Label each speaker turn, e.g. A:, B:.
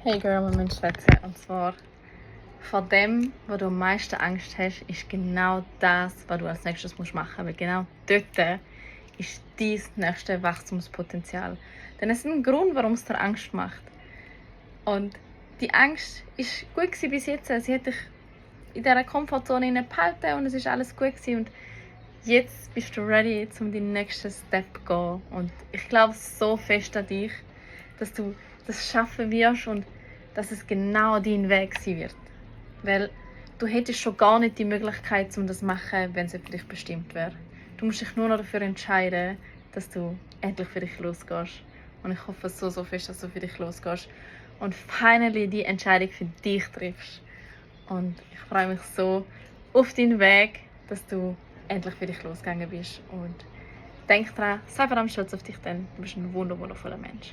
A: Hey Girl, wir müssen schwätzen. Und zwar, vor dem, wo du am meisten Angst hast, ist genau das, was du als nächstes machen musst. Weil genau dort ist dein nächste Wachstumspotenzial. Denn es ist ein Grund, warum es dir Angst macht. Und die Angst ist gut bis jetzt. Sie hat dich in dieser Komfortzone behalten und es ist alles gut gewesen. Und jetzt bist du ready, um den nächsten Step zu gehen. Und ich glaube so fest an dich, dass du das schaffen wirst und dass es genau dein Weg sein wird. Weil du hättest schon gar nicht die Möglichkeit, um das zu machen, wenn es für dich bestimmt wäre. Du musst dich nur noch dafür entscheiden, dass du endlich für dich losgehst. Und ich hoffe so fest, dass du für dich losgehst und finally die Entscheidung für dich triffst. Und ich freue mich so auf deinen Weg, dass du endlich für dich losgegangen bist. Und denk dran, sei verdammt stolz auf dich, denn du bist ein wundervoller Mensch.